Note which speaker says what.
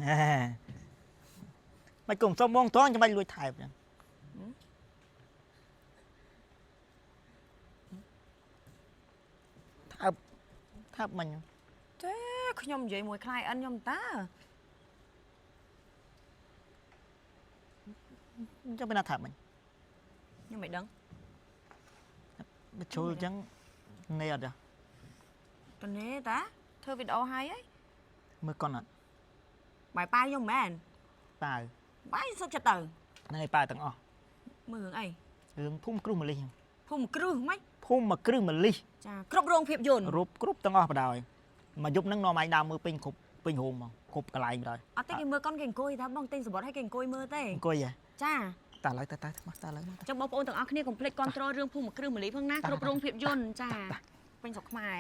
Speaker 1: ណែមិនគុំសុំបងតងចាំបាច់លួចថែបចឹងថើបថើបមិញ
Speaker 2: ទេខ្ញុំនិយាយមួយ client ខ្ញុំតា
Speaker 1: ចាំពេលណាថើបមិញ
Speaker 2: ខ្ញុំមិនដឹង
Speaker 1: មកជ្រុលចឹងនេះអត់ទេ
Speaker 2: តនេះតាធ្វើវីដេអូហើយហី
Speaker 1: មើលកុនអត់
Speaker 2: បាយប៉ាវខ្ញុំមែន
Speaker 1: ប៉ាវ
Speaker 2: បាយសុខចិត្តទៅ
Speaker 1: ហ្នឹងឯងប៉ាវទាំងអស់
Speaker 2: មើលរឿងអី
Speaker 1: រឿងភូមិគ្រឹះម្លិះហ្នឹង
Speaker 2: ភូមិគ្រឹះម៉េច
Speaker 1: ភូមិមកគ្រឹះម្លិះ
Speaker 2: ចាគ្រប់រោងភាពយន្ត
Speaker 1: រូបគ្រប់ទាំងអស់បដ ாய் មកយប់ហ្នឹងនាំឯងដើរមើលពេញគ្រប់ពេញរោងហ្មងគ្រប់កន្លែងបដ ாய்
Speaker 2: អត់ទេគេមើលកុនគេអង្គុយតាបងទិញសំបុត្រឲ្យគេអង្គុយមើលទេ
Speaker 1: អង្គុយហ៎
Speaker 2: ចា
Speaker 1: តាឡើយតាតាមកតាឡើយមក
Speaker 2: ចឹងបងប្អូនទាំងអស់គ្នាកុំភ្លេចគ្រប់គ្រងរឿងភូមិគ្រឹះមលីផងណាគ្រប់រោងភាពយន្តចាពេញស្រុកខ្មែរ